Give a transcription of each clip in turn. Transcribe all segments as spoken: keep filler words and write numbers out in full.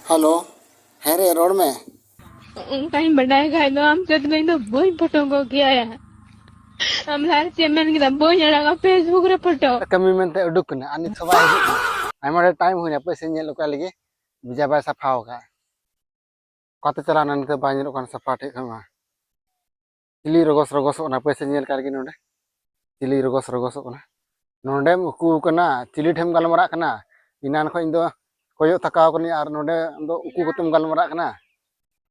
Hello, ᱦᱮᱸ ᱨᱮ, ᱨᱚᱲ ᱢᱮ᱾ ᱚᱱᱠᱟᱧ ᱵᱟᱰᱟᱭ ᱠᱷᱟᱡ ᱫᱚ ᱟᱢ ᱥᱟᱛᱮ ᱫᱚ ᱤᱧ ᱫᱚ ᱵᱟᱹᱧ ᱯᱷᱳᱴᱳ ᱜᱚᱜ ᱠᱮᱭᱟ ᱭᱟ᱾ ᱟᱢ ᱞᱟᱦᱟ ᱨᱮ ᱪᱮᱫ ᱮᱢ ᱢᱮᱱ ᱠᱮᱫᱟ? ᱵᱟᱹᱧ ᱟᱲᱟᱜᱟ Facebook ᱨᱮ ᱯᱷᱳᱴᱳ᱾ ᱠᱟᱹᱢᱤ ᱢᱮᱱᱛᱮ ᱩᱰᱩᱠ ᱠᱟᱱᱟ ᱟᱨ ᱱᱤᱛ ᱦᱚᱸ ᱵᱟᱭ ᱦᱤᱡᱩᱜ ᱠᱟᱱᱟ᱾ ᱟᱭᱢᱟ ᱰᱷᱮᱨ ᱴᱟᱭᱤᱢ ᱦᱩᱭᱱᱟ ᱯᱚᱭᱥᱟᱧ ᱧᱮᱞ ᱚᱠᱟ ᱞᱟᱹᱜᱤᱫ, ᱵᱮᱡᱟ ᱵᱟᱭ ᱥᱟᱯᱷᱟ ᱟᱠᱟᱫ᱾ ᱚᱠᱟᱛᱮ ᱪᱟᱞᱟᱣᱱᱟ ᱱᱤᱛᱚᱜ ᱵᱟᱭ ᱧᱮᱞᱚᱜ ᱠᱟᱱᱟ ᱥᱟᱯᱷᱟ ᱴᱷᱮᱡ ᱠᱷᱚᱱ ᱢᱟ᱾ ᱪᱤᱞᱤ ᱨᱚᱜᱚᱥ ᱨᱚᱜᱚᱥᱚᱜ ᱠᱟᱱᱟ ᱯᱚᱭᱥᱟᱧ ᱧᱮᱞ ᱠᱟᱜ ᱞᱟᱹᱜᱤᱫ ᱱᱚᱰᱮ᱾ ᱪᱤᱞᱤ ᱨᱚᱜᱚᱥ ᱨᱚᱜᱚᱥᱚᱜ ᱠᱟᱱᱟ? ᱱᱚᱰᱮᱢ ᱩᱠᱩ ᱠᱟᱱᱟ, ᱪᱤᱞᱤ ᱴᱷᱮᱱ ᱜᱟᱞᱢᱟᱨᱟᱜ ᱠᱟᱱᱟ? ᱮᱱᱟᱱ ᱠᱷᱚᱱ ᱤᱧ ᱫᱚ ᱠᱚᱭᱚᱜ ᱛᱟᱠᱟᱣ ᱠᱟᱹᱱᱟᱹᱧ ᱟᱨ ᱱᱚᱰᱮ ᱟᱢ ᱫᱚ ᱩᱠᱩ ᱠᱟᱛᱮᱢ ᱜᱟᱞᱢᱟᱨᱟᱜ ᱠᱟᱱᱟ᱾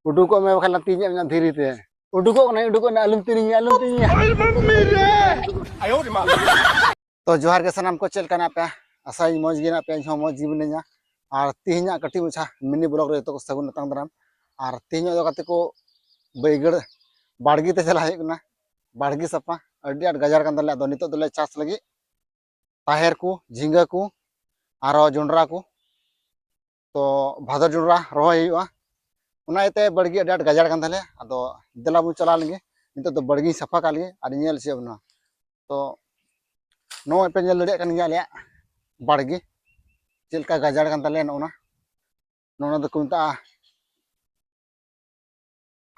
ᱩᱰᱩᱠᱚᱜ ᱢᱮ ᱵᱟᱠᱷᱟᱱ ᱞᱟᱝ ᱛᱤᱧ ᱧᱚᱜ ᱫᱷᱤᱨᱤ ᱛᱮ᱾ ᱩᱰᱩᱠᱚᱜ ᱠᱟᱱᱟᱹᱧ, ᱩᱰᱩᱠᱚᱜ ᱠᱟᱱᱟ, ᱟᱞᱚᱢ ᱛᱤᱧᱤᱧᱟ, ᱟᱞᱚᱢ ᱛᱤᱧᱤᱧᱟ᱾ ᱛᱚ ᱡᱚᱦᱟᱨ ᱜᱮ ᱥᱟᱱᱟᱢ ᱠᱚ, ᱪᱮᱫ ᱞᱮᱠᱟ ᱦᱮᱱᱟᱜ ᱯᱮᱭᱟ? ᱟᱥᱟᱭᱟᱹᱧ ᱢᱚᱡᱽ ᱜᱮ ᱦᱮᱱᱟᱜ ᱯᱮᱭᱟ, ᱤᱧ ᱦᱚᱸ ᱢᱚᱡᱽ ᱜᱮ ᱢᱤᱱᱟᱹᱧᱟ᱾ ᱟᱨ ᱛᱮᱦᱮᱧᱟᱜ ᱠᱟᱹᱴᱤᱡ ᱢᱟᱪᱷᱟ ᱢᱤᱱᱤ ᱵᱞᱚᱜ ᱨᱮ ᱡᱚᱛᱚ ᱠᱚ ᱥᱟᱹᱜᱩᱱ ᱟᱛᱟᱝ ᱫᱟᱨᱟᱢ᱾ ᱟᱨ ᱛᱮᱦᱮᱧᱟᱜ ᱫᱚ ᱜᱟᱛᱮ ᱠᱚ ᱵᱟᱹᱭᱜᱟᱹᱲ ᱵᱟᱲᱜᱮ ᱛᱮ ᱪᱟᱞᱟᱜ ᱦᱩᱭᱩᱜ ᱠᱟᱱᱟ, ᱵᱟᱲᱜᱮ ᱥᱟᱯᱷᱟ᱾ ᱟᱹᱰᱤ ᱟᱸᱴ ᱜᱟᱡᱟᱲ ᱠᱟᱱ ᱛᱟᱞᱮᱭᱟ᱾ ᱟᱫᱚ ᱱᱤᱛᱚᱜ ᱫᱚᱞᱮ ᱪᱟᱥ ᱞᱟᱹᱜᱤᱫ ᱛᱟᱦᱮᱨ ᱠᱚ, ᱡᱷᱤᱸᱜᱟᱹ ᱠᱚ, ᱟᱨᱚ ᱡᱚᱱᱰᱨᱟ ᱠᱚ᱾ ᱛᱚ ᱵᱷᱟᱫᱚᱨ ᱡᱚᱱᱰᱨᱟ ᱨᱚᱦᱚᱭ ᱦᱩᱭᱩᱜᱼᱟ, ᱚᱱᱟ ᱤᱭᱟᱹᱛᱮ ᱵᱟᱲᱜᱮ ᱟᱹᱰᱤ ᱟᱸᱴ ᱜᱟᱡᱟᱲ ᱠᱟᱱ ᱛᱟᱞᱮᱭᱟ᱾ ᱟᱫᱚ ᱫᱮᱞᱟ ᱵᱚᱱ ᱪᱟᱞᱟᱣ ᱞᱮᱱᱜᱮ, ᱱᱤᱛᱚᱜ ᱫᱚ ᱵᱟᱲᱜᱮᱧ ᱥᱟᱯᱷᱟ ᱠᱟᱜ ᱞᱮᱜᱮ ᱟᱨ ᱧᱮᱞ ᱦᱚᱪᱚᱭᱮᱫ ᱵᱚᱱᱟ᱾ ᱛᱚ ᱱᱚᱜᱼᱚᱭ ᱯᱮ ᱧᱮᱞ ᱫᱟᱲᱮᱭᱟᱜ ᱠᱟᱱ ᱜᱮᱭᱟ ᱟᱞᱮᱭᱟᱜ ᱵᱟᱲᱜᱮ ᱪᱮᱫ ᱞᱮᱠᱟ ᱜᱟᱡᱟᱲ ᱠᱟᱱ ᱛᱟᱞᱮᱭᱟ᱾ ᱱᱚᱜᱼᱚ ᱱᱟ, ᱱᱚᱜᱼᱚ ᱱᱟ ᱫᱚᱠᱚ ᱢᱮᱛᱟᱜᱼᱟ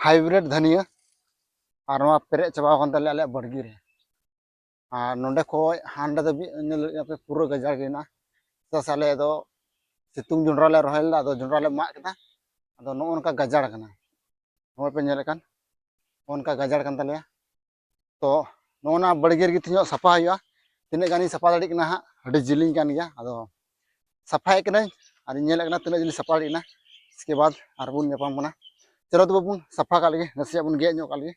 ᱦᱟᱭᱵᱨᱤᱰ ᱫᱷᱟᱹᱱᱤᱭᱟᱹ᱾ ᱟᱨ ᱱᱚᱣᱟ ᱯᱮᱨᱮᱡ ᱪᱟᱵᱟ ᱟᱠᱟᱱ ᱛᱟᱞᱮᱭᱟ ᱟᱞᱮᱭᱟᱜ ᱵᱟᱲᱜᱮ ᱨᱮ᱾ ᱟᱨ ᱱᱚᱸᱰᱮ ᱠᱷᱚᱡ ᱦᱟᱸᱰᱮ ᱫᱷᱟᱹᱵᱤᱡ ᱧᱮᱞ ᱫᱟᱲᱮᱭᱟᱜ ᱠᱟᱱᱟ ᱯᱮ, ᱯᱩᱨᱟᱹ ᱜᱟᱡᱟᱲ ᱜᱮ ᱦᱮᱱᱟᱜᱼᱟ᱾ ᱪᱮᱫᱟᱜ ᱥᱮ ᱟᱞᱮ ᱫᱚ ᱥᱤᱛᱩᱝ ᱡᱚᱸᱰᱨᱟ ᱞᱮ ᱨᱚᱦᱚᱭ ᱞᱮᱫᱟ, ᱟᱫᱚ ᱡᱚᱸᱰᱨᱟ ᱞᱮ ᱢᱟᱜ ᱠᱮᱫᱟ᱾ ᱟᱫᱚ ᱱᱚᱜᱼᱚ ᱱᱚᱝᱠᱟ ᱜᱟᱡᱟᱲ ᱠᱟᱱᱟ, ᱱᱚᱜᱼᱚᱭ ᱯᱮ ᱧᱮᱞᱮᱫ ᱠᱟᱱ, ᱱᱚᱜᱼᱚ ᱱᱚᱝᱠᱟ ᱜᱟᱡᱟᱲ ᱠᱟᱱ ᱛᱟᱞᱮᱭᱟ᱾ ᱛᱚ ᱱᱚᱜᱼᱚ ᱱᱚᱣᱟ ᱵᱟᱲᱜᱮ ᱨᱮᱜᱮ ᱛᱮᱦᱮᱧᱚᱜ ᱥᱟᱯᱷᱟ ᱦᱩᱭᱩᱜᱼᱟ᱾ ᱛᱤᱱᱟᱹᱜ ᱜᱟᱱᱤᱧ ᱥᱟᱯᱷᱟ ᱫᱟᱲᱮᱭᱟᱜ ᱠᱟᱱᱟ ᱦᱟᱸᱜ, ᱟᱹᱰᱤ ᱡᱤᱞᱤᱧ ᱠᱟᱱ ᱜᱮᱭᱟ᱾ ᱟᱫᱚ ᱥᱟᱯᱷᱟᱭᱮᱫ ᱠᱟᱹᱱᱟᱹᱧ ᱟᱨ ᱤᱧ ᱧᱮᱞᱮᱫ ᱠᱟᱱᱟ ᱛᱤᱱᱟᱹᱜ ᱡᱤᱞᱤᱧ ᱥᱟᱯᱷᱟ ᱫᱟᱲᱮᱭᱟᱜ ᱠᱟᱱᱟ᱾ ᱤᱥᱠᱮ ᱵᱟᱫᱽ ᱟᱨᱵᱚᱱ ᱧᱟᱯᱟᱢ ᱠᱟᱱᱟ᱾ ᱪᱚᱞᱚ ᱛᱚᱵᱮ ᱵᱚᱱ ᱥᱟᱯᱷᱟ ᱠᱟᱜ ᱞᱮᱜᱮ, ᱱᱟᱥᱮᱭᱟᱜ ᱵᱚᱱ ᱜᱮᱫ ᱧᱚᱜ ᱠᱟᱜ ᱞᱮᱜᱮ᱾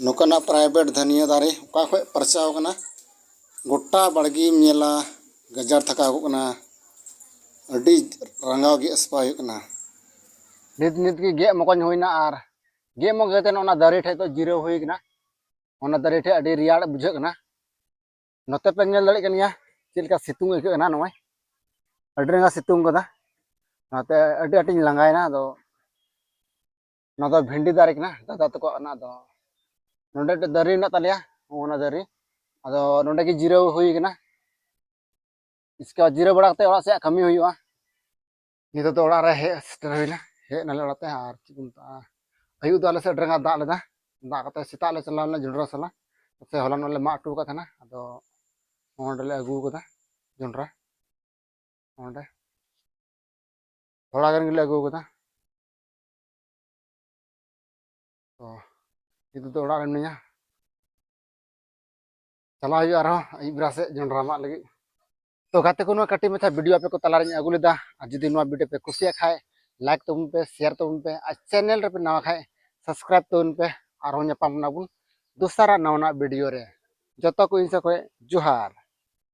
ᱱᱚᱝᱠᱟᱱᱟᱜ ᱯᱨᱟᱭᱵᱷᱮᱴ ᱫᱷᱟᱹᱱᱤᱭᱟᱹ ᱫᱟᱨᱮ ᱚᱠᱟ ᱠᱷᱚᱡ ᱯᱟᱨᱪᱟᱣ ᱠᱟᱱᱟ, ᱜᱚᱴᱟ ᱵᱟᱲᱜᱮᱢ ᱧᱮᱞᱟ, ᱜᱟᱡᱟᱲ ᱛᱷᱟᱠᱟᱣ ᱠᱚᱜ ᱠᱟᱱᱟ, ᱟᱹᱰᱤ ᱨᱟᱸᱜᱟᱣ ᱜᱮ ᱥᱟᱯᱷᱟ ᱦᱩᱭᱩᱜ ᱠᱟᱱᱟ᱾ ᱱᱤᱛ ᱱᱤᱛ ᱜᱮ ᱜᱮᱫ ᱢᱚᱠᱚᱧ ᱦᱩᱭᱱᱟ ᱟᱨ ᱜᱮᱫ ᱢᱚᱠᱚᱧ ᱠᱟᱛᱮ ᱚᱱᱟ ᱫᱟᱨᱮ ᱴᱷᱮᱡ ᱫᱚ ᱡᱤᱨᱟᱹᱣ ᱦᱩᱭ ᱠᱟᱱᱟ᱾ ᱚᱱᱟ ᱫᱟᱨᱮ ᱴᱷᱮᱡ ᱟᱹᱰᱤ ᱨᱮᱭᱟᱲ ᱵᱩᱡᱷᱟᱹᱜ ᱠᱟᱱᱟ᱾ ᱱᱚᱛᱮ ᱯᱮ ᱧᱮᱞ ᱫᱟᱲᱮᱭᱟᱜ ᱠᱟᱱ ᱜᱮᱭᱟ ᱪᱮᱫ ᱞᱮᱠᱟ ᱥᱤᱛᱩᱝ ᱟᱹᱭᱠᱟᱹᱜ ᱠᱟᱱᱟ᱾ ᱱᱚᱜᱼᱚᱭ ᱟᱹᱰᱤ ᱨᱟᱸᱜᱟᱣ ᱥᱤᱛᱩᱝ ᱠᱟᱫᱟ, ᱚᱱᱟᱛᱮ ᱟᱹᱰᱤ ᱟᱸᱴᱤᱧ ᱞᱟᱸᱜᱟᱭᱮᱱᱟ᱾ ᱟᱫᱚ ᱱᱚᱣᱟ ᱫᱚ ᱵᱷᱮᱱᱰᱤ ᱫᱟᱨᱮ ᱠᱟᱱᱟ ᱫᱟᱫᱟ ᱛᱟᱠᱚᱣᱟᱜ ᱠᱟᱱᱟ᱾ ᱟᱫᱚ ᱱᱚᱰᱮ ᱢᱤᱫᱴᱮᱡ ᱫᱟᱨᱮ ᱢᱮᱱᱟᱜ ᱛᱟᱞᱮᱭᱟ, ᱚᱱᱟ ᱫᱟᱨᱮ᱾ ᱟᱫᱚ ᱱᱚᱰᱮ ᱜᱮ ᱡᱤᱨᱟᱹᱣ ᱦᱩᱭ ᱠᱟᱱᱟ᱾ ᱤᱥᱠᱮ ᱵᱟᱫᱽ ᱡᱤᱨᱟᱹᱣ ᱵᱟᱲᱟ ᱠᱟᱛᱮ ᱚᱲᱟᱜ ᱥᱮᱫ ᱠᱟᱹᱢᱤ ᱦᱩᱭᱩᱜᱼᱟ᱾ ᱱᱤᱛᱚᱜ ᱫᱚ ᱚᱲᱟᱜ ᱨᱮ ᱦᱮᱡ ᱥᱮᱴᱮᱨ ᱦᱩᱭᱱᱟ᱾ ᱦᱮᱡ ᱱᱟᱞᱮ ᱚᱲᱟᱜ ᱛᱮ, ᱟᱨ ᱪᱮᱫ ᱠᱚ ᱢᱮᱛᱟᱜᱼᱟ, ᱟᱹᱭᱩᱵ ᱫᱚ ᱟᱞᱮ ᱥᱮᱫ ᱟᱹᱰᱤ ᱨᱟᱸᱜᱟᱣ ᱫᱟᱜ ᱞᱮᱫᱟ᱾ ᱫᱟᱜ ᱠᱟᱛᱮ ᱥᱮᱛᱟᱜ ᱞᱮ ᱪᱟᱞᱟᱣ ᱞᱮᱱᱟ ᱡᱚᱸᱰᱨᱟ ᱥᱟᱞᱟ, ᱥᱮ ᱦᱚᱞᱟᱱᱚᱜ ᱞᱮ ᱢᱟᱜ ᱦᱚᱴᱚ ᱟᱠᱟᱫ ᱛᱟᱦᱮᱱᱟ᱾ ᱟᱫᱚ ᱱᱚᱰᱮ ᱞᱮ ᱟᱹᱜᱩ ᱟᱠᱟᱫᱟ ᱡᱚᱸᱰᱨᱟ, ᱱᱚᱰᱮ ᱛᱷᱚᱲᱟ ᱜᱟᱱ ᱜᱮᱞᱮ ᱟᱹᱜᱩ ᱟᱠᱟᱫᱟ᱾ ᱛᱚ ᱱᱤᱛᱚᱜ ᱫᱚ ᱚᱲᱟᱜ ᱨᱮ ᱢᱤᱱᱟᱹᱧᱟ, ᱪᱟᱞᱟᱜ ᱦᱩᱭᱩᱜᱼᱟ ᱟᱨᱦᱚᱸ ᱟᱹᱭᱩᱵ ᱵᱮᱲᱟ ᱥᱮᱫ ᱡᱚᱸᱰᱨᱟ ᱢᱟᱜ ᱞᱟᱹᱜᱤᱫ᱾ ᱛᱚ ᱜᱟᱛᱮ ᱠᱚ, ᱱᱚᱣᱟ ᱠᱟᱹᱴᱤᱡ ᱢᱟᱪᱷᱟ ᱵᱷᱤᱰᱤᱭᱳ ᱟᱯᱮ ᱠᱚ ᱛᱟᱞᱟᱨᱤᱧ ᱟᱹᱜᱩ ᱞᱮᱫᱟ᱾ ᱟᱨ ᱡᱩᱫᱤ ᱱᱚᱣᱟ ᱵᱷᱤᱰᱤᱭᱳ ᱯᱮ ᱠᱩᱥᱤᱭᱟᱜ ᱠᱷᱟᱡ, ᱞᱟᱭᱤᱠ ᱛᱟᱵᱚᱱ ᱯᱮ, ᱥᱮᱭᱟᱨ ᱛᱟᱵᱚᱱ ᱯᱮ, ᱟᱨ ᱪᱮᱱᱮᱞ ᱨᱮᱯᱮ ᱱᱟᱣᱟ ᱠᱷᱟᱡ ᱥᱟᱵᱥᱠᱨᱟᱭᱤᱵ ᱛᱟᱵᱚᱱ ᱯᱮ᱾ ᱟᱨᱦᱚᱸ ᱧᱟᱯᱟᱢ ᱱᱟᱵᱚᱱ ᱫᱚᱥᱟᱨᱟᱜ ᱱᱟᱣᱟᱱᱟᱜ ᱵᱷᱤᱰᱤᱭᱳ ᱨᱮ᱾ ᱡᱚᱛᱚ ᱠᱚ ᱤᱧ ᱥᱮᱫ ᱠᱷᱚᱡ ᱡᱚᱦᱟᱨ᱾